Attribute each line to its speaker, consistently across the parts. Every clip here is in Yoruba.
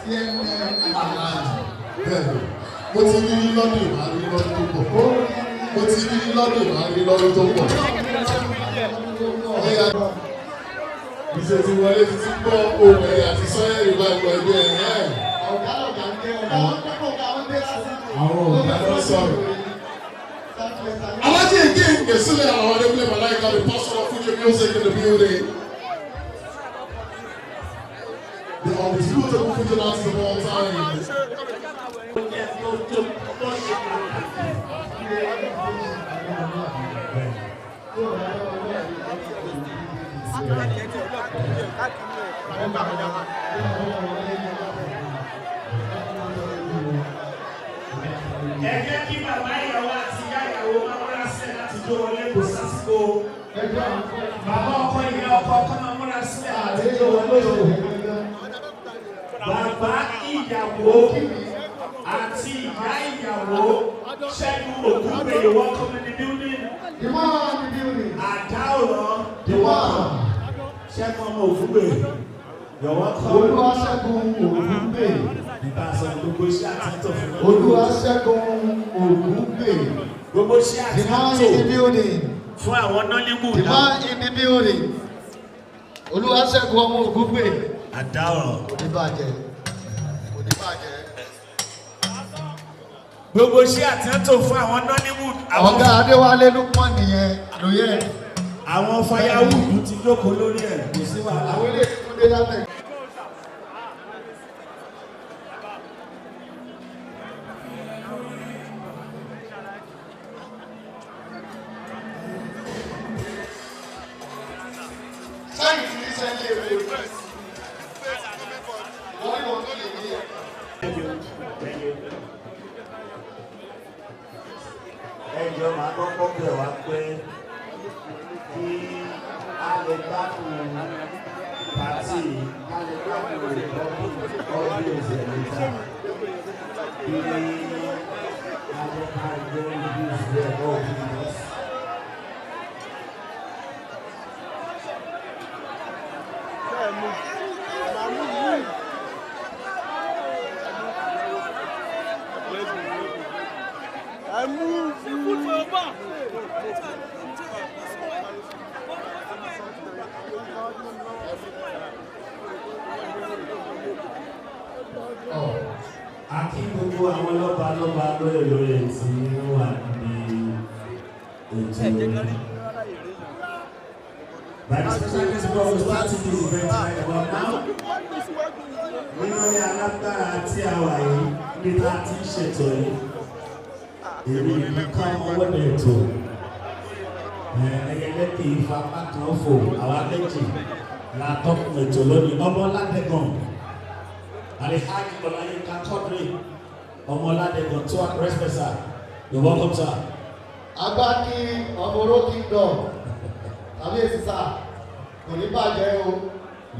Speaker 1: CNN Alhaji. Bẹ́ẹ̀ni, mo ti rí yín lọ́dún, màá rí lọ́dún tó bọ̀. Mo ti rí yín lọ́dún, màá rí lọ́dún tó bọ̀. Ẹ̀yà ìṣe ti wọlé títí gbọ́ ohun ẹ̀yà àti sọ́yẹ̀rì bá gbọ́ ẹgbẹ́ ẹ̀ ẹ̀.
Speaker 2: Ọ̀gá lọ̀gá ń dé, ọ̀gá wọn dẹ́kọ̀, ọ̀gá wọn dé lásìkò.
Speaker 1: Àwọn ọ̀gá ló sọ̀rọ̀. Alhaji again, Gesile Awadewole Malaika, the pastor of Fuji music in the building. The undisputable Fuji artist of all time.
Speaker 3: Ẹ jẹ́ kí bàbá ìyàwó àti ìyá ìyàwó máa múra sílẹ̀ láti jó wọlé, kò sásìkò. Bàbá ọkọ, ìyá ọkọ kọ́ máa múra sílẹ̀ láti jó wọlé o. Bàbá ìyàwó àti ìyá ìyàwó, Ṣẹ́gun Ògúngbè, you welcome in the building.
Speaker 2: The man in the building.
Speaker 3: Àdáwòrán.
Speaker 2: The man.
Speaker 3: Ṣẹ́gun ọmọ Ògúngbè, you welcome.
Speaker 2: Olúwaṣẹ́gun Ògúngbè.
Speaker 3: Nípa sọ gbogbo iṣẹ́ àtúntò fún mi.
Speaker 2: Olúwaṣẹ́gun Ògúngbè.
Speaker 3: Gbogbo iṣẹ́
Speaker 2: The man in the
Speaker 3: àtúntò
Speaker 2: building.
Speaker 3: fún àwọn Nollywood.
Speaker 2: The man in the building. Olúwaṣẹ́gun ọmọ Ògúngbè.
Speaker 3: Àdáwòrán.
Speaker 2: Kò ní bàjẹ́. Kò ní bàjẹ́.
Speaker 3: Gbogbo iṣẹ́ àtúntò fún àwọn Nollywood. Àwọn
Speaker 2: Ọ̀gá Adéwálé ló pọ̀ nìyẹn lóye.
Speaker 3: Àwọn firewood ti jókòó lórí ẹ̀, kò sí wàhálà.
Speaker 2: Àwọn ilé ìtúndé látẹ̀. Sáyìn tí sẹ́yìn èrè wọ́n ní wọ́n tó lè ní ẹ̀.
Speaker 3: Thank you. Thank you. Ẹ jọ, máa kọ́kọ́ bẹ̀ wá pé kí a lè gbádùn party, ká lè gbádùn recording audio later, kí a jẹ́ ká gbé use rẹ̀ all videos.
Speaker 4: I move. Food for your back.
Speaker 3: A kí gbogbo àwọn lọ́ba lọ́ba, lóyè lóyè tí wọ́n wà níbi ètò yìí. By the special grace of God, we start this event right about now. Nínú ní alágbára tí a wà yìí, níbi tá a ti ń ṣètò yìí, èmi nìkan ọwọ́ ní ètò. Ẹyẹlé kì í fa apá kan fò, àwa méjì la tọ́kùn ètò lónìí. Ọmọ Ládẹ́gàn, Alhaji Ọláyínká Quadri, ọmọ Ládẹ́gàn tó respect sir, you're welcome, sir.
Speaker 2: Agbáki ọmọ oró kingdom, kàbíyèsí sà, kò ní bàjẹ́ o.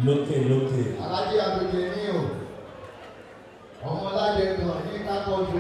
Speaker 3: Lókè lókè.
Speaker 2: Alájí àgbègbè ní o, ọmọ Ládẹ́gàn ní kákọ́ọ̀tù.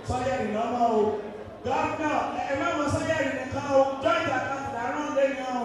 Speaker 5: Sanyẹ̀rì lọ́mọ o. Gọ́vnà, ẹ má mọ Sanyẹ̀rì nìkan o, joint account làárọ̀ lẹ́yìn o.